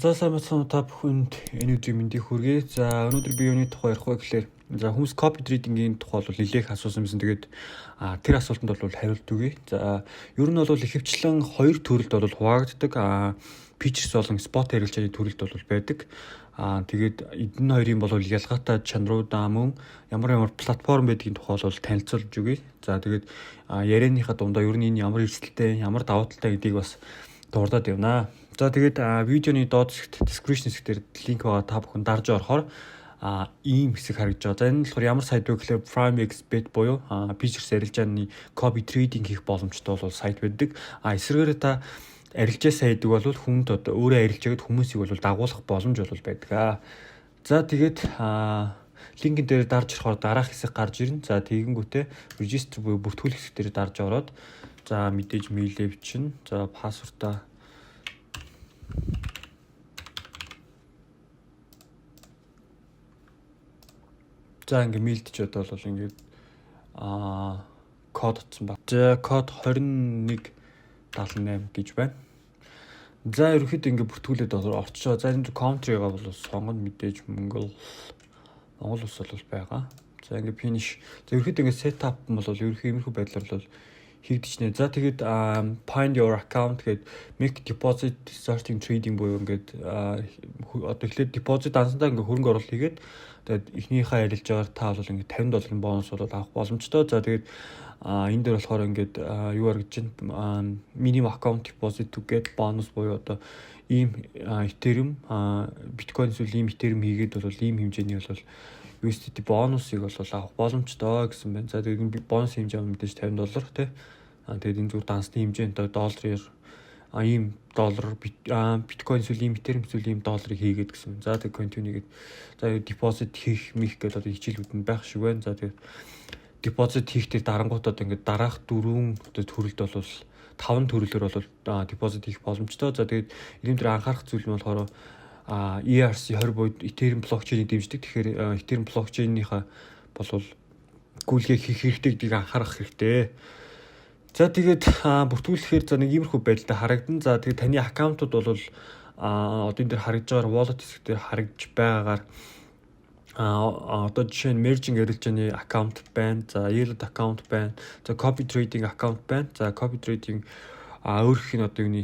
За, сайн байцгаана уу, та бүхэнд энэ өдрийн мэндийг хүргэе. За, өнөөдөр би юуны тухай ярих вэ гэхээр, за, хүмүүс copy trading-ийн тухай бол нэлээх асуусан байсан. Тэгээд тэр асуултанд бол хариулт өгье. За, ер нь бол ихэвчлэн хоёр төрөлд бол хуваагддаг. Futures болон spot арилжааны төрөлд бол байдаг. Тэгээд эдэн хоёрын бол ялгаатай чанаруудаа, мөн ямар ямар платформ байдгийн тухай бол танилцуулж өгье. За, тэгээд ярианыхаа дундаа ер нь энэ ямар эрсдэлтэй, ямар давуу талтай гэдгийг бас дурдаад явнаа. За, тэгээд видеоны доод хэсэгт, description хэсгээр линк байгаа, та бүхэн дарж орохоор ийм хэсэг харагдаж байгаа. За, энэ нь болохоор ямар сайт вэ гэхээр Prime XBet буюу futures арилжааны copy trading хийх боломжтой бол сайт байдаг. Эсрэгээрээ та арилжаа сайдаг бол хүнд одоо өөрөө арилжаагаад хүмүүсийг бол дагуулах боломж бол байдаг. За, тэгээд линкэн дээр дарж орохоор дараах хэсэг гарч ирнэ. За, тэгэнгүүтээ register буюу бүртгүүлэх хэсэг дээр дарж ороод, за, мэдээж мэйлээ бичнэ. За, password аа. За, ингээ мэйлдэж одоо бол ингээд код утсан ба. За, код 21 78 гэж байна. За, ерөнхийдөө ингээ бүртгүүлээд орчоо. За, энэ country-га бол сонгоно, мэдээж Монгол, Монгол улс бол байгаа. За, ингээ finish. За, ерөнхийдөө ингээ setup нь бол ерөнхий иймэрхүү байдлаар бол хийгдчихнэ. За, тэгээд find your account гээд make deposit, starting trading буюу ингээд одоо эхлээд deposit, дансандаа ингээд хөрөнгө оруулалт хийгээд, тэгээд эхнийхээ арилжаагаар та бол ингээд 50 долларын бонус бол авах боломжтой. За, тэгээд энэ дээр болохоор ингээд юу харагдаж байна? Minimum account deposit to get bonus буюу одоо ийм Ethereum, биткойн эсвэл ийм Ethereum хийгээд бол ийм хэмжээний бол USDT бонусыг бол авах боломжтой гэсэн байна. За, тэгээд бонус хэмжээ мэдээж 50 доллар, тий. Тэгээд энэ зүгээр дансны хэмжээнд доллараар ийм доллар, биткойн эсвэл ийм Ethereum эсвэл ийм долларыг хийгээд гэсэн. За, тэгээд continue гээд, за, deposit хийх мих гэдэг одоо хичээлүүд нь байх шиг байна. За, тэгээд deposit хийх дээр дарангуут одоо ингээд дараах дөрвөн одоо төрөлд бол, таван төрлөөр бол deposit хийх боломжтой. За, тэгээд энэ дээр анхаарах зүйл нь болохоор ERC 20 буюу Ethereum блокчейнийг дэмждэг. Тэгэхээр Ethereum блокчейнийхаа болвол гүйлгээ хийх хэрэгтэй гэдгийг анхаарах хэрэгтэй. За, тэгээд бүртгүүлэхээр, за, нэг иймэрхүү байдалтай харагдана. За, тэгээд таны аккаунтууд бол одоо энэ дээр харагдж байгаа wallet хэсэг дээр харагдж байгаагаар одоо жишээ нь margin арилжааны аккаунт байна. За, yield аккаунт байна. За, copy trading аккаунт байна. За, copy trading өөрөх нь одоо юуны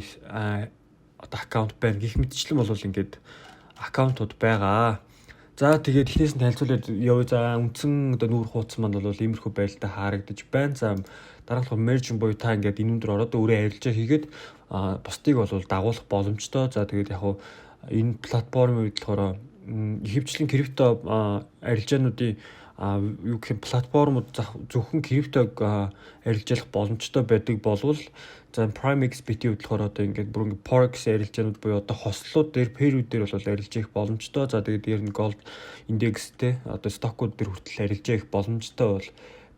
одоо аккаунт байна гэх мэтчлэн бол ингээд аккаунтууд байгаа. За, тэгээд эхнээс нь танилцуулаад явъя. За, үндсэн одоо нүүр хуудас маань бол иймэрхүү байдалтай харагдаж байна. За, дараах нь margin буюу та ингээд энэ өндөр ороод өөрөө арилжаа хийгээд бусдыг бол дагуулах боломжтой. За, тэгээд яг хуу энэ платформын үед болохоор ихэвчлэн крипто арилжаануудын юу гэх юм, платформуд зөвхөн криптог арилжаалах боломжтой байдаг болвол, за, Prime XBT хувьд болохоор одоо ингээд бүр ингээд Forex арилжаанууд буюу одоо хослууд дээр, pair үүд дээр бол арилжаа их боломжтой. За, тэгээд дээр нь gold индекстэй одоо stock ууд дээр хүртэл арилжаа их боломжтой бол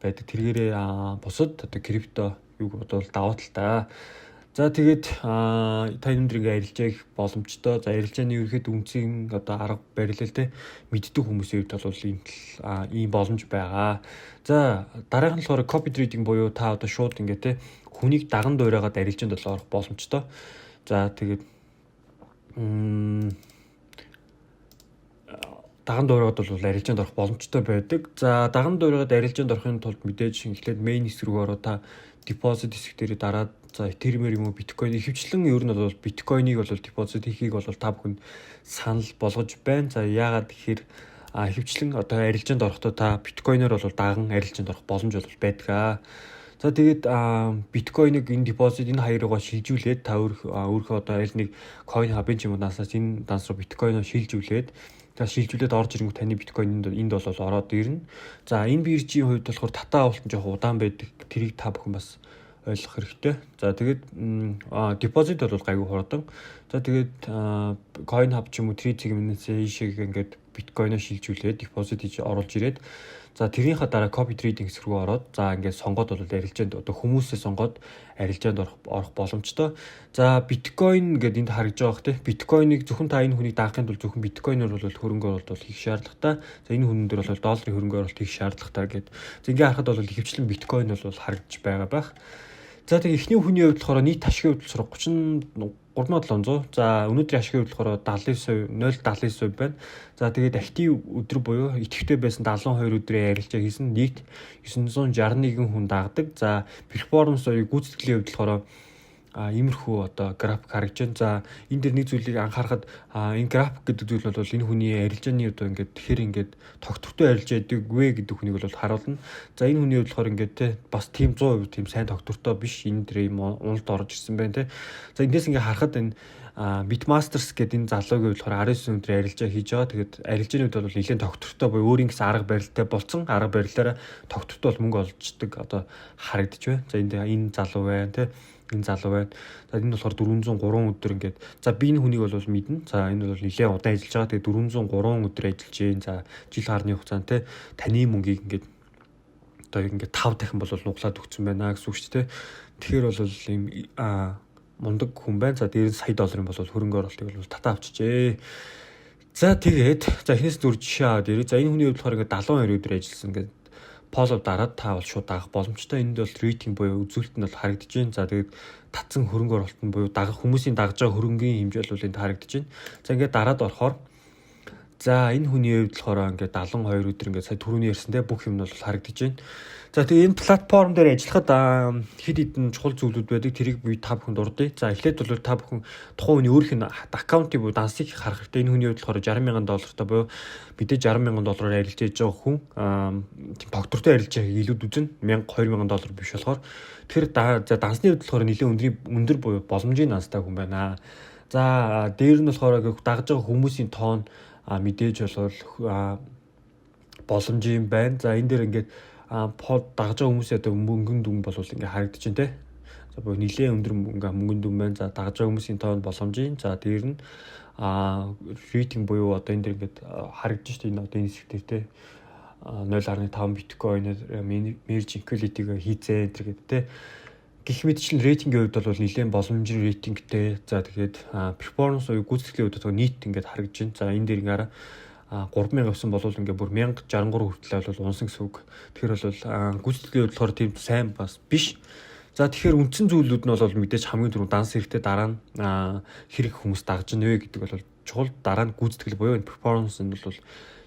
байдаг. Тэргээрээ бусад одоо крипто юг бодвол давуу талтай. За, тэгээд та энэ өндөр ингээ арилжаа их боломжтой. За, арилжааны ерөнхийд үндсийн одоо арга барил те мэддэг хүмүүсийн хувьд бол ийм ийм боломж байгаа. За, дараагийнх нь болохоор copy trading буюу та одоо шууд ингээ те хүнийг даган дуурайгаад арилжаанд бол орох боломжтой. За, тэгээд даган дуурайгаад бол арилжаанд орох боломжтой байдаг. За, даган дуурайгаад арилжаанд орохын тулд мэдээж эхлээд main хэсэг рүү ороо та deposit хэсэг дээр дараад, за, Ethereum юм уу, биткойн, ихэвчлэн ер нь бол биткойныг бол deposit хийхийг бол та бүхэнд санал болгож байна. За, яагаад гэхээр ихэвчлэн одоо арилжаанд орохдоо та биткойноор бол даган арилжаанд орох боломж бол байдаг. За, тэгээд биткойныг энэ deposit энэ хоёрыгоо шилжүүлээд та өөрийнхөө одоо аль нэг coin hub-ын ч юм уу дансаас энэ данс руу биткойноо шилжүүлээд, за, шилжүүлээд орж ирэнгүүт таны биткойн энд бол ороод ирнэ. За, энэ биржийн хувьд болохоор татаа авалт нь жоохон удаан байдаг. Тэрийг та бүхэн бас ойлгох хэрэгтэй. За, тэгээд deposit бол гайгүй хурдан. За, тэгээд coin hub ч юм уу 3.9-ээс ийшээ ингээд биткойноо шилжүүлээд deposit хийж оруулж ирээд, за, тэрнийхээ дараа copy trading хэсэг рүү ороод, за, ингээд сонгоод бол арилжаанд одоо хүмүүсээ сонгоод арилжаанд орох боломжтой. За, биткойн гэдээ энд харагдж байгаа бох те. Биткойныг зөвхөн та энэ хүнийг даахын тулд зөвхөн биткойноор бол хөрөнгө оруулалт бол хийх шаардлагатай. За, энэ хүн дээр бол долларын хөрөнгө оруулалт хийх шаардлагатай гэд. За, ингээд харахад бол ихэвчлэн биткойн бол харагдж байгаа байх. За, тэгээ эхний хүний хувьд болохоор нийт ашигын хувьд болохоор 33,700. За, өнөөдрийн ашигын хувьд болохоор 79%, 0.79% байна. За, тэгээд active өдөр буюу идэвхтэй байсан 72 өдрийн арилжаа хийсэн. Нийт 961 хүн дагдаг. За, performance буюу гүйцэтгэлийн хувьд болохоор иймэрхүү одоо график харагдаж байна. За, энэ дэр нэг зүйлийг анхаарахад энэ график гэдэг зүйл бол энэ хүний арилжааны одоо ингээд хэр ингээд тогтвортой арилжаа гэдэг вэ гэдэг хүнийг бол харуулна. За, энэ хүний хувьд болохоор ингээд те бас тийм 100% тийм сайн тогтвортой биш, энэ дэр ийм уналд орж ирсэн байна те. За, эндээс ингээд харахад энэ Bitmasters гэдэг энэ залуугийн хувьд болохоор 19 өдрийн арилжаа хийж байгаа. Тэгээд арилжааны хувьд бол нэлээд тогтвортой буюу өөрийн гэсэн арга барилтай болцсон. Арга барилаараа тогтвортой бол мөнгө олждаг одоо харагдаж байна. За, энд энэ залуу байна те, энэ залуу байна. За, энэ болохоор 403 өдөр ингээд, за, би энэ хүнийг бол мэднэ. За, энэ бол нэлээд удаан ажиллаж байгаа. Тэгээ 403 өдөр ажиллаж гин. За, жил гарны хугацаанд те таны мөнгийг ингээд одоо ингээд 5 дахин бол нуглаад өгсөн байна гэсэн үг шүү дээ. Тэгэхээр бол ийм мундаг хүн байна. За, дээр нь сая долларын бол хөрөнгө оруулалтыг бол татаа авчижээ. За, тэгээд за эхнээс зүр жишээ аваад ирээ. За, энэ хүний хувьд болохоор ингээд 72 өдөр ажилласан ингээд follow дараад та бол шууд дагах боломжтой. Энд бол рейтинг буюу үзүүлэлт нь бол харагдаж байна. За, тэгээд татсан хөрөнгө оруулалт нь буюу дагах хүмүүсийн дагаж байгаа хөрөнгийн хэмжээ бол энд харагдаж байна. За, ингээд дараад орохоор, за, энэ хүний хувьд болохоор ингээд 72 өдөр, ингээд сая түрүүний ярьсан те бүх юм нь бол харагдаж байна. За, тэгээ энэ платформ дээр ажиллахад хэд хэдэн чухал зүйлүүд байдаг. Тэрийг би та бүхэнд дурдъя. За, эхлээд бол та бүхэн тухайн хүний өөрийнх нь аккаунтыг буюу дансыг харах хэрэгтэй. Энэ хүний хувьд болохоор 60 мянган доллартай буюу мэдээж 60 мянган доллараар арилж яж байгаа хүн тийм тогтвортой арилж байгааг илүүд үзэн 1000 2000 доллар биш болохоор. Тэгэхээр за дансны хувьд болохоор нэлээд өндөр буюу боломжийн данстай хүн байна. За, дээр нь болохоор дагаж байгаа хүмүүсийн тоон мэдээж бол боломжийн байна. За, энэ дээр ингээд под дагаж байгаа хүмүүсийн одоо мөнгөн дүн бол ингээ харагдаж байна те. За, буюу нэлээд өндөр ингээ мөнгөн дүн байна. За, дагаж байгаа хүмүүсийн тоон боломжийн. За, дээр нь рейтинг буюу одоо энэ дэр ингээд харагдаж штэ, энэ одоо энэ хэсэг дээр те 0.5 биткойн merge equality-г хийцээ энэ гэдэг те. Гэх мэтчлэн рейтингийн хувьд бол нэлээд боломжийн рейтингтэй. За, тэгээд performance буюу гүйцэтгэлийн хувьд нийт ингээд харагдаж байна. За, энэ дээр ингээ 3000 явсан бол ингээ бүр 1063 хүртэл бол унсан гэсэн үг. Тэгэхээр бол гүйцэтгэлийн хувьд болохоор тийм сайн бас биш. За, тэгэхээр үндсэн зүйлүүд нь бол мэдээж хамгийн түрүүнд данс хэрэгтэй, дараа нь хэрэг хүмүүс дагж гэнэ вэ гэдэг бол чухал, дараа нь гүйцэтгэл буюу энэ performance нь бол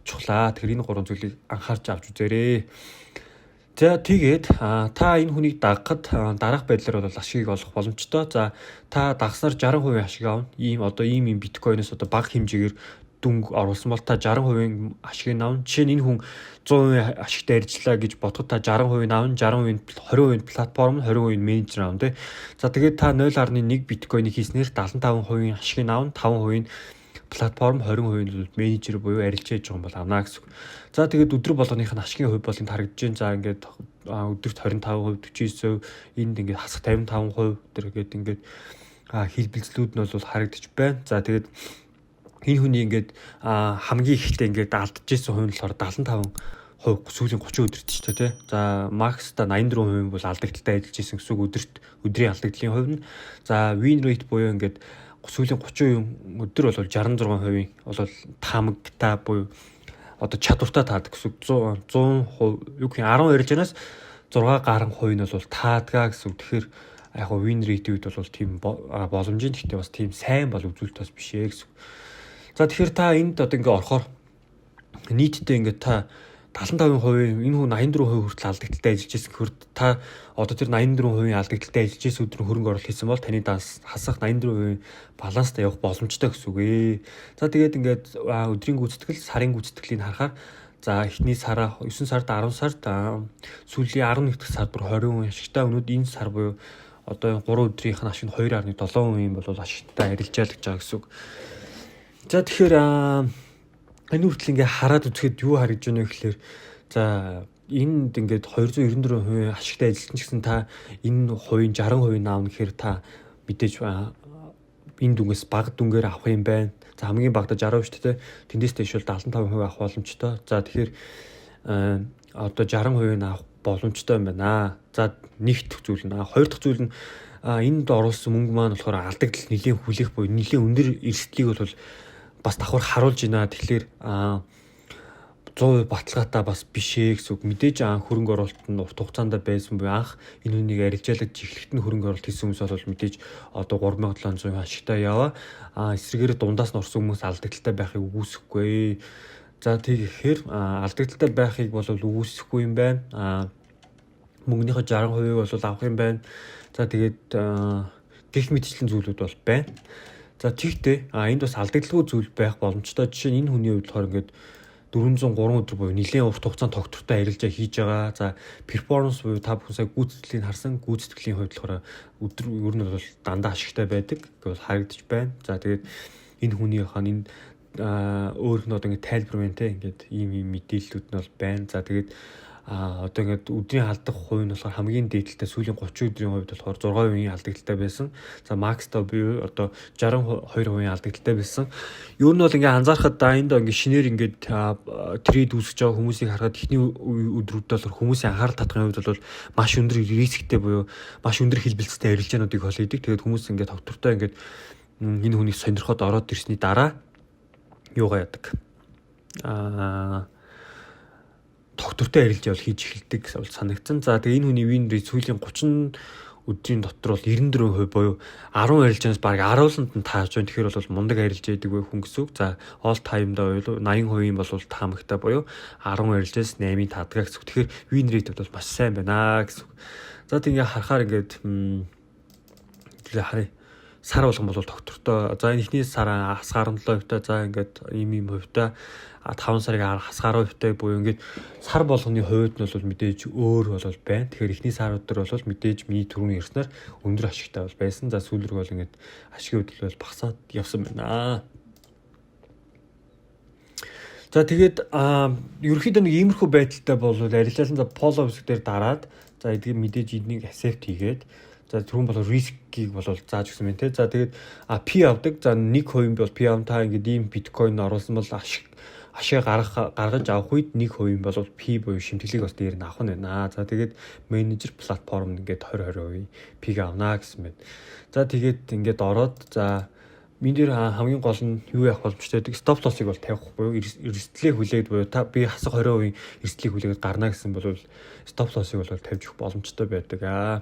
чухлаа. Тэгэхээр энэ гурван зүйлийг анхаарч авч үзээрэй. За, тэгээд та энэ хүнийг дагахад дараах байдлаар бол ашигыг олох боломжтой. За, та дагснаар 60% ашиг авна. Ийм одоо ийм ийм биткойноос одоо бага хэмжээгээр дүнг оруулсан бол та 60% ашигыг авна. Жишээ нь энэ хүн 100% ашигтай арилжлаа гэж бодоход та 60% авна, 60%, 20% платформ, 20% менежер авна тий. За, тэгээд та 0.1 биткойныг хийснээр 75% ашигыг авна, 5% платформ, 20% нь менежер буюу арилжаа хийж байгаа юм бол авна гэсэн үг. За, тэгээд өдөр болгоных нь ашигын хувь болон харагдаж байна. За, ингээд өдөрт 25%, 49%, энд ингээд хасах 55% тэр гээд ингээд хэлбэлзлүүд нь бол харагдаж байна. За, тэгээд энэ хүний ингээд хамгийн ихтэй ингээд алдчихсан хувь нь болохоор 75% сүүлийн 30 өдөрт ч тий. За, max та 84% бол алдагдaltaй ажиллаж исэн гэсэн үг, өдөрт өдрийн алдагдлын хувь нь. За, win rate буюу ингээд сүүлийн 30 өдөр бол 66% бол таамагтай буюу одоо чадвартай таадаг гэсэн үг. 100 100% юу гэх юм, 10 арилжаанаас 6 гаруй хувь нь бол таадгаа гэсэн үг. Тэгэхээр яг го win rate-ийн үед бол тийм боломжийн, гэхдээ бас тийм сайн бол үзүүлэлт бас биш ээ гэсэн. За, тэгэхээр та энд одоо ингээ орохоор нийтдээ ингээ та 75%, энэ хүн 84% хүртэл алдагдaltaй ажиллаж байсан гэхээр та одоо тэр 84% алдагдaltaй ажиллаж байсан өдөр хөрөнгө оруулалт хийсэн бол таны данс хасах 84% баланстай явах боломжтой гэсэн үг ээ. За, тэгээд ингээд өдрийн гүйцэтгэл, сарын гүйцэтгэлийг харахаар, за, эхний сараа 9 сард, 10 сард, сүүлийн 11 дахь сард бүр 20% ашигтай. Өнөөдөр энэ сар буюу одоо 3 өдрийнх нь ашиг нь 2.7% бол ашигтай арилжаалж байгаа гэсэн үг. За, тэгэхээр энэ хүртэл ингээ хараад үзэхэд юу харагдж байна вэ гэхээр, за, энд ингээд 294% ашигтай ажилласан ч гэсэн та энэ хувийн 60% наавна гэхээр та мэдээж энэ дүнгээс бага дүнгээр авах юм байна. За, хамгийн багадаа 60% шүү дээ. Тэндээс дээш бол 75% авах боломжтой. За, тэгэхээр одоо 60% нь авах боломжтой юм байна. За, нэг дэх зүйл нь. Хоёр дахь зүйл нь энд оруулсан мөнгө маань болохоор алдагдал нэлийн хүлээх буюу нэлийн өндөр эрсдлийг бол бас давхар харуулж байна. Тэгэхээр 100% баталгаатай бас биш ээ гэсэн үг. Мэдээж анх хөрөнгө оруулалт нь урт хугацаанд байсан буюу анх энэ хүнийг арилжаалаж эхлэхэд нь хөрөнгө оруулалт хийсэн хүмүүс бол мэдээж одоо 3700 ашигтай яваа. А эсрэгээр дундаас нь орсон хүмүүс алдагдалтай байхыг үгүйсэхгүй. За, тэгэхээр алдагдалтай байхыг бол үгүйсэхгүй юм байна. А мөнгөнийхөө 60%-ийг бол авах юм байна. За, тэгээд гэх мэтчлэн зүйлүүд бол байна. За, тэгтээ энд бас алдагдaltaгүй зүйл байх боломжтой. Жишээ нь, энэ хүний хувьд болохоор ингээд 403 өдөр буюу нэлээд урт хугацаанд тогтвортой арилжаа хийж байгаа. За, performance буюу та бүхэн сая гүйцэтгэлийг харсан. Гүйцэтгэлийн хувьд болохоор өдөр ер нь бол дандаа ашигтай байдаг гэвэл харагдаж байна. За, тэгээд энэ хүний хаан энэ өөрөх нь одоо ингээд тайлбар байна те, ингээд ийм ийм мэдээллүүд нь бол байна. За, тэгээд одоо ингээд өдрийн алдах хувь нь болохоор хамгийн дээдэлтэй сүүлийн 30 өдрийн хувьд болохоор 6% алдагдaltaй байсан. За, max та буюу одоо 62% алдагдaltaй байсан. Ер нь бол ингээд анзаархад да энд ингээд шинээр ингээд trade үүсгэж байгаа хүмүүсийг харахад эхний өдрүүдэд болохоор хүмүүсийн анхаарал татахын хувьд бол маш өндөр risk тэй буюу маш өндөр хэлбэлцтэй арилжаануудыг холидог. Тэгээд хүмүүс ингээд тогтвортой ингээд энэ хүнийг сонирхоод ороод ирсний дараа юугаа яадаг? Тогтвортой арилжаа бол хийж эхэлдэг бол санагдсан. За, тэгээ энэ хүний win rate сүүлийн 30 өдрийн дотор бол 94% буюу 10 арилжаанаас бараг 10-нд нь тааж байна. Тэгэхээр бол мундаг арилжаа хийдэг хүн гэсэн үг. За, all time-да буюу 80% бол таамагтай буюу 10 арилжаас 8-ын таадаг гэсэн үг. Тэгэхээр win rate бол маш сайн байна гэсэн үг. За, тэг ингээ харахаар ингээд харъя, сар болгон бол тогтвортой. За, энэ эхний сар хасах 17%-тай, за, ингээд ийм ийм хувьтай, 5 сарыг хасах 10%-тай буюу ингээд сар болгоны хувьд нь бол мэдээж өөр бол байна. Тэгэхээр эхний сар өдөр бол мэдээж миний түрүүний ярьснаар өндөр ашигтай бол байсан. За, сүүл рүү бол ингээд ашигын хөдөл бол багасаад явсан байна. За, тэгээд ерөнхийдөө нэг иймэрхүү байдалтай бол арилжаалан за follow хэсэг дээр дараад, за, эдгээр мэдээж эднийг accept хийгээд, за, түрүүн бол risk ийг бол зааж өгсөн байна те. За, тэгээд fee авдаг. За, 1% бол fee ав, та ингээд ийм биткойн оруулсан бол ашиг гаргаж авах үед 1% бол fee буюу шимтгэлийг бас дээр нь авах нь байна. За, тэгээд менежер платформ ингээд 20 20% fee г авна гэсэн байна. За, тэгээд ингээд ороод, за, минь дээр хамгийн гол нь юу явах боломжтой гэдэг, stop loss ыг бол тавих буюу эрсдлээ хүлээд буюу та би хасах 20% эрсдлийг хүлээгээд гарна гэсэн бол stop loss ыг бол тавьж өгөх боломжтой байдаг аа.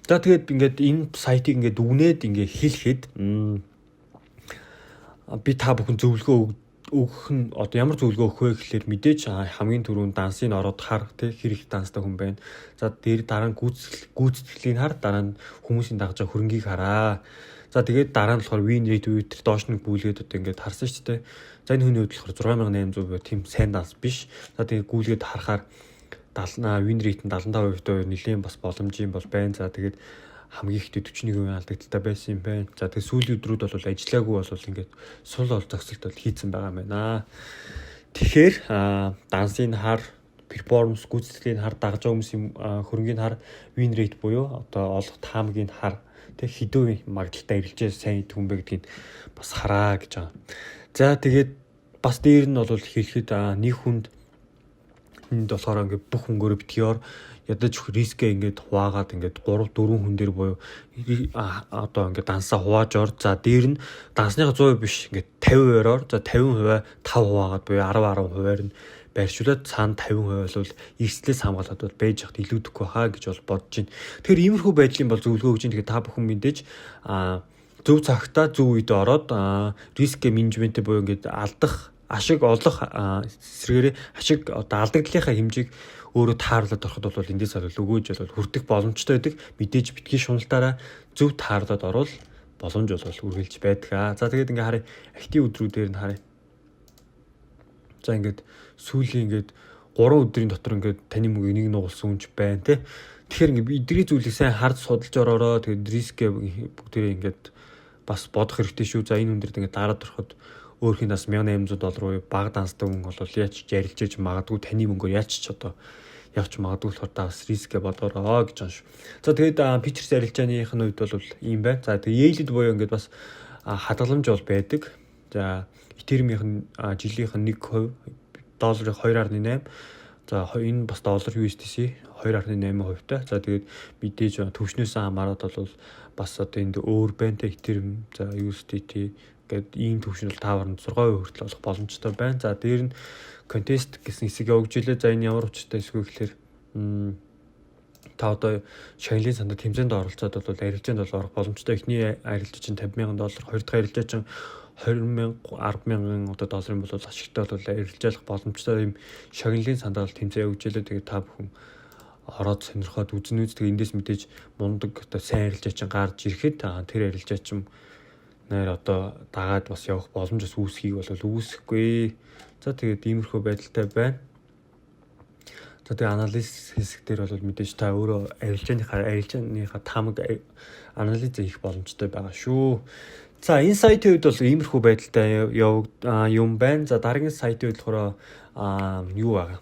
За, тэгээд ингээд энэ сайтыг ингээд дүгнээд ингээд хэлэхэд би та бүхэн зөвлөгөө өгөх нь одоо ямар зөвлөгөө өгөх вэ гэхлээр мэдээж хамгийн түрүүнд дансыг ороод хар тий, хэр их данстай хүн байна. За, дээр дараа нь гүйцэтгэлийг хар, дараа нь хүмүүсийн дагаж байгаа хөрөнгийг хараа. За, тэгээд дараа нь болохоор win rate үе тэр доош нь гүйлгээд одоо ингээд харсан шүү дээ. За, энэ хүний хувьд болохоор 6800 буюу тийм сайн данс биш. За, тэгээд гүйлгээд харахаар 70 win rate нь 75% нэлийн бас боломжийн бол байна. За, тэгээд хамгийн ихтэй 41% алдагдaltaй байсан юм байна. За, тэгээд сүүлийн өдрүүд бол ажиллаагүй бол ингээд сул ол зогсолт бол хийцэн байгаа юм байна. Тэгэхээр дансыг хар, performance гүйцэтгэлийн хар, дагаж байгаа хүмүүсийн хөрөнгийг хар, win rate буюу одоо олох таамагийг хар, тэг хэдэн магадлалтай арилжаа сайн хийдэг юм бэ гэдгийг бас хараа гэж байгаа. За, тэгээд бас дээр нь бол хэлэхэд нэг хүнд энд болохоор ингээд бүх хөнгөөрөө битгий ор, ядаж risk ээ ингээд хуваагаад ингээд 3 4 хүн дээр буюу одоо ингээд дансаа хувааж ор. За, дээр нь дансныхаа 100% биш, ингээд 50% ор. За, 50% 5 хуваагаад буюу 10 10%-аар нь байршуулад цаана 50% бол эрсдлээс хамгаалаад бол байж хат илүүдэхгүй хаа гэж бол бодож байна. Тэгэхээр иймэрхүү байдлын бол зөвлөгөө өгч байна. Тэгэхээр та бүхэн мэдээж зөв цагтаа зөв үед ороод risk менежмент буюу ингээд алдах ашиг олох эсрэгээрээ ашиг одоо алдагдлынхаа хэмжээг өөрөө тааруулаад ороход бол эндээс бол өгөөж бол хүртэх боломжтой байдаг. Мэдээж битгий шуналтаараа, зөв тааруулаад орвол боломж бол үргэлж байдаг аа. За, тэгээд ингээ харъя. Active өдрүүдээр нь харъя. За, ингээд сүүлийн ингээд 3 өдрийн дотор ингээд таны мөнгөийг нэг нугалсан үнч байна те. Тэгэхээр ингээд эдгээр зүйлийг сайн харж судалж ороороо, тэгээд risk ээ бүгдээрээ ингээд бас бодох хэрэгтэй шүү. За, энэ хүн дээр ингээд дараад ороход өөрхийн нас 1800 доллар буюу бага данстай хүн бол яаж ярилжээж магадгүй, таны мөнгөөр яаж ч одоо явж магадгүй болохоор та бас risk ээ бодоороо гэж байгаа шүү. За, тэгээд futures арилжааных нь хувьд бол ийм байна. За, тэгээд yield буюу ингээд бас хадгаламж бол байдаг. За, Ethereum-ийн жилийнх нь 1%, долларын 2.8. За, энэ бас доллар USDC 2.8% тай. За, тэгээд мэдээж төвшнөөс хамаарат бол бас одоо энд өөр байна те, Ethereum, за, USDT гээд ийм төвшин бол 5.6% хүртэл болох боломжтой байна. За, дээр нь Contest гэсэн хэсэг явагдаж илээ. За, энэ ямар учиртай хэсэг вэ гэхээр та одоо шагналын сандад тэмцээнд оролцоод бол арилжаанд бол орох боломжтой. Эхний арилжаа чинь 50 мянган доллар, хоёр дахь арилжаа чинь 20 мянга, 10 мянган одоо долларын бол ашигтай бол арилжаалах боломжтой юм шагналын сандад бол тэмцээн явагдаж илээ. Тэгээд та бүхэн ороод сонирхоод үзнэ үз. Тэгээ эндээс мэдээж мундаг одоо сайн арилжаа чинь гарч ирэхэд тэр арилжаа чинь нэр одоо дагаад бас явах боломж бас үүсхийг бол үүсэхгүй. За, тэгээд иймэрхүү байдалтай байна. За, тэгээ анализ хэсэг дээр бол мэдээж та өөрөө арилжааныхаа таамаг анализ хийх боломжтой байгаа шүү. За, энэ сайтын хувьд бол иймэрхүү байдалтай юм байна. За, дараагийн сайтын хувьд болохоор юу байгаа?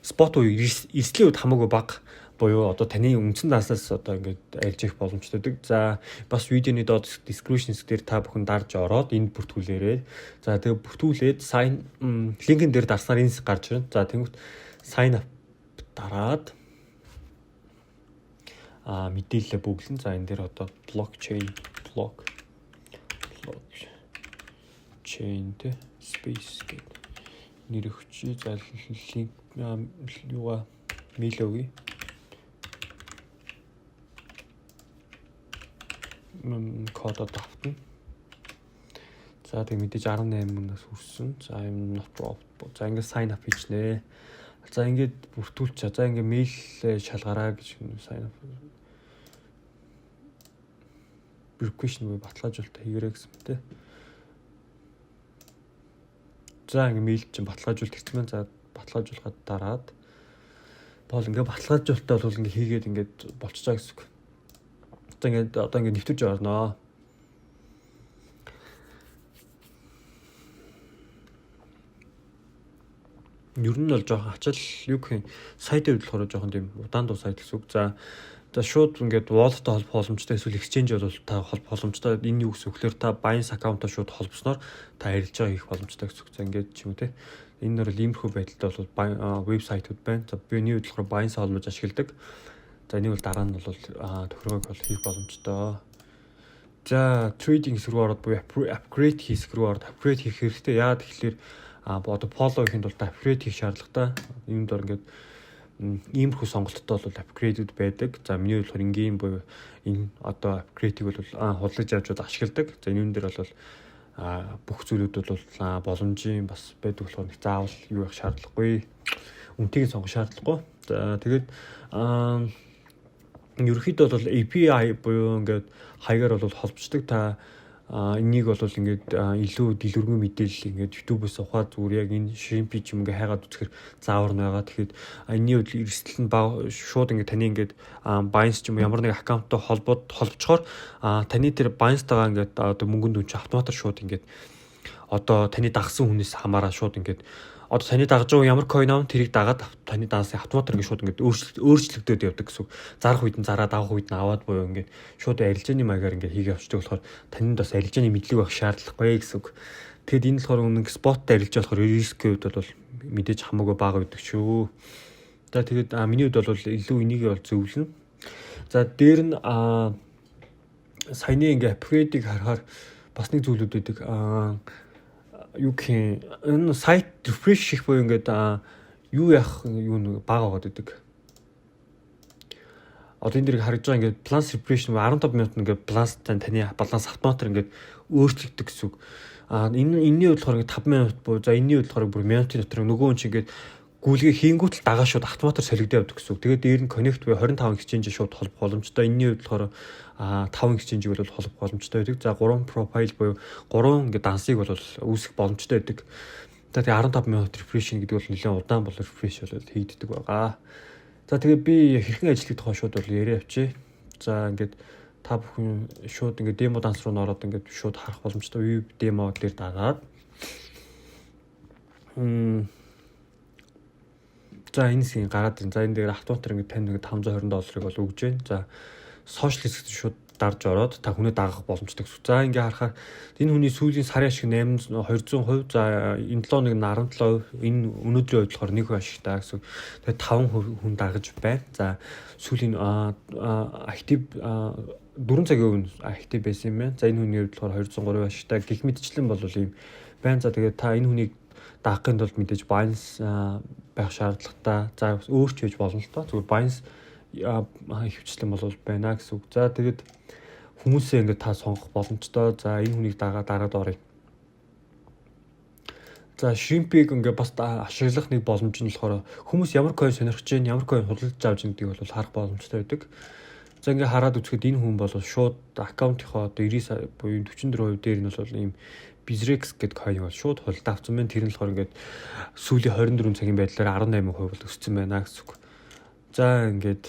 Spot буюу эрсдлийн хувьд хамаагүй бага буюу одоо таны үндсэн дансаас одоо ингээд арилжих боломжтой байдаг. За, бас видеоны доод description хэсэг дээр та бүхэн дарж ороод энд бүртгүүлээрэй. За, тэгээ бүртгүүлээд sign link эн дээр дарснаар энэ хэсэг гарч ирнэ. За, тэнгүүт sign up дараад мэдээлэлээ бөглөн. За, энэ дээр одоо blockchain тэ space гэдэг нэр өгчий. За, link юугаа mail өгье. Кодод автна. За, тэг мэдээж 18 мөнгөөс хүрсэн. За, юм not robot. За, ингээд sign up хийчнэ. За, ингээд бүртгүүлчээ. За, ингээд mail шалгаараа гэж sign up verification буюу баталгаажуулалт хийгэрэй гэсэн мэт. За, ингээд mail чинь баталгаажуулалт хийсэн байна. За, баталгаажуулахад дараад бол ингээд баталгаажуулалтаа бол ингээд хийгээд ингээд болчихж байгаа гэсэн үг. Одоо ингээд одоо ингээд нэвтэрж орноо. Ер нь бол жоохон ачаал юу гэх юм, сайтын хувьд болохоор жоохон тийм удаан дуу сайт гэсэн үг. За за, шууд ингээд wallet-тай холбох боломжтой, эсвэл exchange бол та холбох боломжтой. Энэ юу гэсэн үг гэхээр та Binance аккаунтаа шууд холбосноор та арилжаа хийх боломжтой гэсэн үг. За, ингээд ч юм уу те. Энэ нь бол иймэрхүү байдалтай бол вебсайтууд байна. За, би энэ үед болохоор Binance холбож ашигладаг. За, энийг бол дараа нь бол тохиргоог бол хийх боломжтой. За, trading хэсэг рүү ороод буюу upgrade хийх рүү ороод upgrade хийх хэрэгтэй. Яагаад гэхээр одоо follow хийхэд бол upgrade хийх шаардлагатай. Үүнд дор ингээд иймэрхүү сонголттой бол upgrade-үүд байдаг. За, миний хувьд болохоор энгийн буюу энэ одоо upgrade-ийг бол худалдаж авч бол ашигладаг. За, энэ дээр бол бүх зүйлүүд бол боломжийн бас байдаг болохоор нэг заавал юу явах шаардлагагүй. Үнэтэйг сонгох шаардлагагүй. За, тэгээд ерөнхийдөө бол API буюу ингээд хаягаар бол холбочдөг. Та энийг бол ингээд илүү дэлгэрэнгүй мэдээлэл ингээд YouTube-ээс ухаад зүгээр яг энэ Shrimpy ч юм ингээд хайгаад үзэхэр заавар нь байгаа. Тэгэхээр энэний хувьд эрсдэл нь бага, шууд ингээд таны ингээд Binance ч юм уу ямар нэг аккаунттай холбоод холбочхоор таны тэр Binance-тайгаа ингээд одоо мөнгөнд үн чи автоматар шууд ингээд одоо таны дагсан хүнээс хамаараа шууд ингээд одоо таны дагаж байгаа ямар coin аав, тэрийг дагаад таны дансын автоматар ингээд шууд ингээд өөрчлөгдөд явдаг гэсэн үг. Зарах үед нь зараад, авах үед нь аваад буюу ингээд шууд арилжааны маягаар ингээд хийгээ явчихдаг болохоор танд бас арилжааны мэдлэг байх шаардлагагүй гэсэн үг. Тэгэд энэ болохоор үнэн spot арилжаа болохоор risk ийн хувьд бол мэдээж хамаагүй бага байдаг шүү. За, тэгээд миний хувьд бол илүү энийг бол зөвлөнө. За, дээр нь саяны ингээ upgrade-ыг харахаар бас нэг зүйлүүд байдаг. Юу гэх юм, энэ сайт refresh хийх буюу ингээд юу яах юу нэг бага байгаад байдаг. Одоо энэ дэр харагдж байгаа ингээд balance refresh 15 минут ингээд баланс, таны баланс автоматар ингээд өөрчлөгдөх гэсэн үг. А энэний хувьд болохоор ингээд 5 минут буюу за энэний хувьд болохоор бүр минутын дотор нөгөө хүн чинь ингээд гүйлгээ хийнгүүт л дагаа шууд автоматар солигдоо явдаг гэсэн үг. Тэгээд дээр нь connect буюу 25 exchange шууд холбох боломжтой. Энэний хувьд болохоор 5 exchange-ийг бол холбох боломжтой байдаг. За, 3 profile буюу 3 ингээд дансыг бол үүсгэх боломжтой байдаг. За, тэгээ 15 минут refresh гэдэг бол нэлээд удаан бол refresh бол хийгддэг байгаа. За, тэгээ би хэрхэн ажиллах тухай шууд бол яриа явчих. За, ингээд та бүхэн шууд ингээд demo данс руу ороод ингээд шууд харах боломжтой. View demo дээр дагаад за, энэ хэсгийг гараад ирнэ. За, энэ дээр автоматар ингээд танд ингээд 520 долларыг бол өгж байна. За, social хэсэгт шууд дарж ороод та хүнээ дагах боломжтой гэсэн. За, ингээ харахаар энэ хүний сүүлийн сарын ашиг 8 200%, за, энэ 7 хоног нь 17%, энэ өнөөдрийн хувьд болохоор 1% ашигтай гэсэн. Тэгээд 5 хүн дагаж байна. За, сүүлийн active 4 цагийн өмнө active байсан юм байна. За, энэ хүний хувьд болохоор 203% ашигтай. Гэх мэтчлэн бол ийм байна. За, тэгээд та энэ хүнийг Дагахын тулд мэдээж Binance байх шаардлагатай. За, өөр ч хийж болно л доо. Зүгээр Binance ихэвчлэн бол байна гэсэн үг. За, тэгээд хүмүүсээ ингээд та сонгох боломжтой. За, энэ хүнийг дагаа дараад оръё. За, Shrimp-ийг ингээ бас ашиглах нэг боломж нь болохоор хүмүүс ямар coin сонирхож байна, ямар coin худалдаж авч байгаа гэдгийг бол харах боломжтой байдаг. За, ингээ хараад үзэхэд энэ хүн бол шууд аккаунтынхоо одоо 99 буюу 44% дээр нь бол ийм Bizrex гэдэг coin бол шууд худалдаа авсан байна. Тэр нь болохоор ингээд сүүлийн 24 цагийн байдлаар 18% бол өссөн байна гэсэн үг. За, ингээд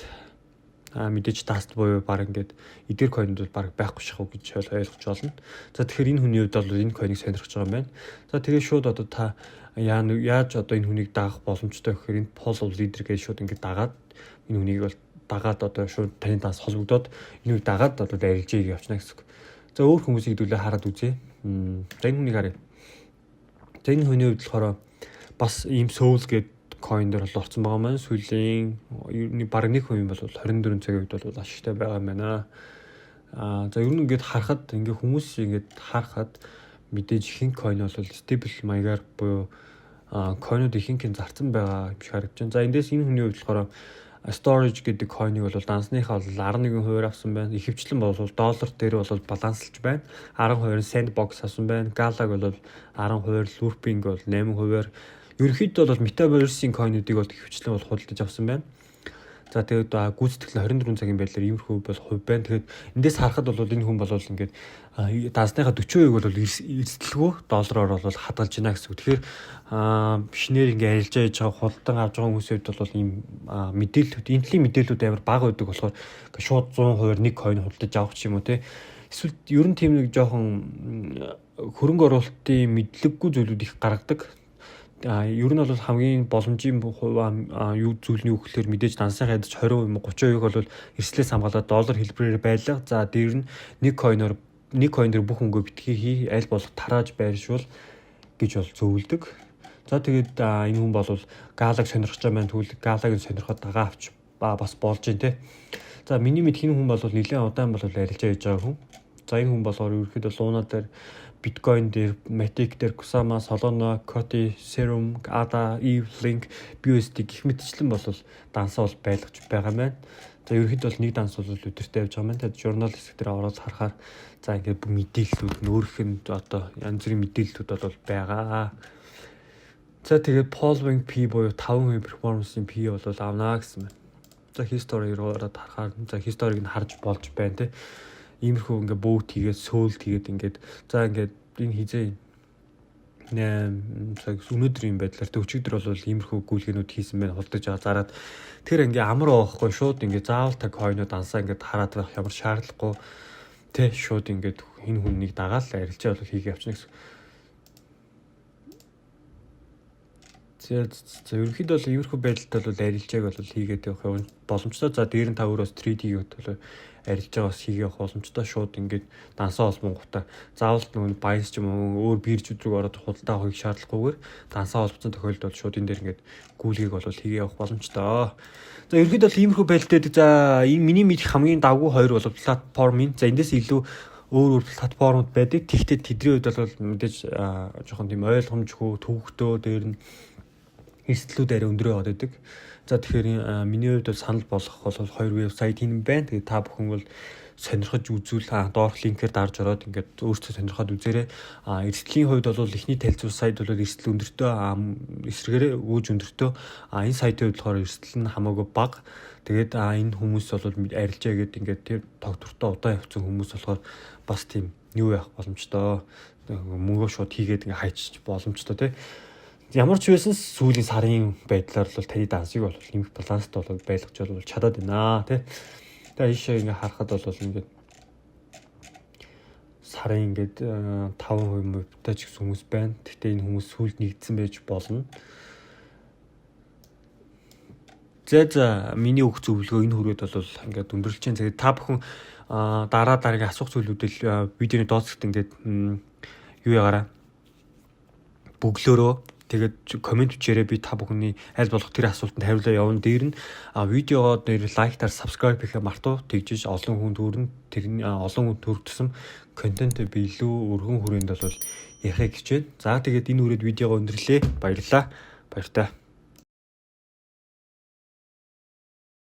мэдээж dust буюу баг ингээд эдгээр coin ууд бол баг байхгүй шахав гэж ойлгож болно. За, тэгэхээр энэ хүний хувьд бол энэ coin ыг сонирхож байгаа юм байна. За, тэгээ шууд одоо та яаж одоо энэ хүнийг дагах боломжтой гэхээр энэ follow leader гэж шууд ингээд дагаад, энэ хүнийг бол дагаад, одоо шууд таны данс холбогдоод энэ хүнийг дагаад одоо арилжээ явчихна гэсэн үг. За, өөр хүмүүсийг хэдүүлээ хараад үзье. За, энэ хүнийг харъя. За, энэ хүний хувьд болохоор бас ийм Soul гэдэг coin дээр бол орсон байгаа маань, сүүлийн бараг 1% бол 24 цагийн үед бол ашигтай байгаа юм байна. За, ер нь ингээд харахад, ингээд хүмүүс ингээд харахад мэдээж ихэнх coin бол stable маягаар буюу coin ууд ихэнх нь зарцсан байгаа юм шиг харагдаж байна. За, эндээс энэ хүний хувьд болохоор storage гэдэг coin ыг бол дансныхаа бол 11% авсан байна. Ихэвчлэн бол доллар дээр бол баланслж байна. 10% sandbox авсан байна. Gala-г бол 10%, Looping бол 8%-аар, ерөнхийдөө бол Metaverse-ийн coin уудыг бол ихэвчлэн бол худалдаж авсан байна. За, тэгээд гүйцэтгэл 24 цагийн байдлаар иймэрхүү бол хувь байна. Тэгээд эндээс харахад бол энэ хүн бол ингээд дансныхаа 40% бол эрсдэлгүй доллараар бол хадгалж байна гэсэн үг. Тэгэхээр шинээр ингээд арилжаа хийж байгаа, худалдан авч байгаа хүмүүсийн хувьд бол ийм мэдээллүүд, энэ төрлийн мэдээллүүд амар бага байдаг болохоор шууд 100% нэг coin худалдаж авах ч юм уу те. Эсвэл ер нь тийм нэг жоохон хөрөнгө оруулалтын мэдлэггүй зүйлүүд их гаргадаг. Ер нь бол хамгийн боломжийн юу зүйл нь юу гэхээр мэдээж дансаа ядаж 20% юм 30% бол эрсдлээс хамгаалаад доллар хэлбэрээр байлга. За, дээр нь нэг coin оор, нэг coin дээр бүх мөнгөө битгий хий, аль болох тарааж байршуул гэж бол зөвлөдөг. За, тэгээд энэ хүн бол Gala г сонирхож байгаа маань, тэгвэл Gala г сонирхоод дагаа авч бас болж байна те. За, миний мэдх энэ хүн бол нэлээд удаан бол арилжаа хийж байгаа хүн. За, энэ хүн болохоор ерөнхийдөө Luna дээр, биткойн дээр, Matic дээр, Kusama, Solana, Coti, Serum, ADA, Eve, Link, BUSD гэх мэтчлэн бол дансаа бол байлгаж байгаа юм байна. За, ерөнхийдөө бол нэг данс бол өдөртөө явж байгаа юм байна. Тэгээд journal хэсэг дээр ороод харахаар, за, ингээд бүх мэдээллүүд нь өөрөх нь одоо янз бүрийн мэдээллүүд бол байгаа. За, тэгээд following P буюу 5% performance-ийн P бол авнаа гэсэн байна. За, history руу ороод харахаар, за, history-г нь харж болж байна те. Иймэрхүү ингээ bought хийгээд, sold хийгээд, ингээд, за, ингээд энэ хизээ 8 цаг өнөөдрийн байдлаар тэг өчигдөр бол иймэрхүү гүйлгээнүүд хийсэн байна, худалдаж байгаа зараад. Тэр ингээ амар байхгүй, шууд ингээ заавал та coin ууд дансаа ингээ хараад байх ямар шаардлагагүй тэ, шууд ингээд энэ хүнийг дагаал арилжаа бол хийгээ явчихна гэсэн. За, ерөнхийдөө бол иймэрхүү байдалтай бол арилжааг бол хийгээд явах боломжтой. За, дээр нь та өөрөөс 3D бол арилжаа бас хийгээ явах боломжтой. Шууд ингээд дансаа холбонгуудаа заавал нөгөө Binance ч юм уу өөр биржүүд рүү ороод худалдаа авах шаардлагагүйгээр дансаа холбоцсон тохиолдолд бол шууд энэ дээр ингээд гүйлгээг бол хийгээ явах боломжтой. За, ерөнхийдөө бол иймэрхүү байдалтай. За, энэ миний мэдих хамгийн давгүй хоёр бол платформын. За, эндээс илүү өөр өөр платформуд байдаг. Тэгвэл тэдний хувьд бол мэдээж жоохон тийм ойлгомжгүй, төвөгтөө, дээр нь эрсдлүүд арай өндөр яваад байдаг. За, тэгэхээр миний хувьд бол санал болгох бол хоёр вебсайт энэ байна. Тэгээд та бүхэн бол сонирхож үзвэл доорх линкээр дарж ороод ингээд өөрсдөө сонирхоод үзээрэй. Эрсдлийн хувьд бол эхний танилцуул сайт бол эрсдэл өндөртөө, эсрэгээрээ өөж өндөртөө. Энэ сайтын хувьд болохоор эрсдэл нь хамаагүй бага. Тэгээд энэ хүмүүс бол арилжаа гэдэг ингээд тэр тогтвортой удаан явцсан хүмүүс болохоор бас тийм юу явах боломжтой. Мөнгөө шууд хийгээд ингээд хайчих боломжтой тий. Ямар ч байсан сүүлийн сарын байдлаар бол таны дансыг бол нэмэх баланстай бол байлгаж бол чадаад байна тий. Тэгээ ийшээ ингээ харахад бол ингээд сарын ингээд 5% мөвтэй ч гэсэн хүмүүс байна. Гэхдээ энэ хүмүүс сүүлд нэгдсэн байж болно. За, миний өгөх зөвлөгөө энэ хүрээд бол ингээд өндөрлөж чинь. Тэгээд та бүхэн дараа дараагийн асуух зүйлүүдэл видеоны доод хэсэгт ингээд юу ягаараа бөглөөрөө, тэгээд comment бичээрэй, би та бүхний аль болох тэр асуултанд хариулаа явна. Дээр нь видеогоо дээр like даар, subscribe хийхээ мартав. Тэгжиж олон хүн төрн, тэр олон хүн төрөх тусам контент би илүү өргөн хүрээнд бол Ярихыг хичээнэ. За, тэгээд энэ үрээд видеого өндөрлөө. Баярлалаа. Баяртай.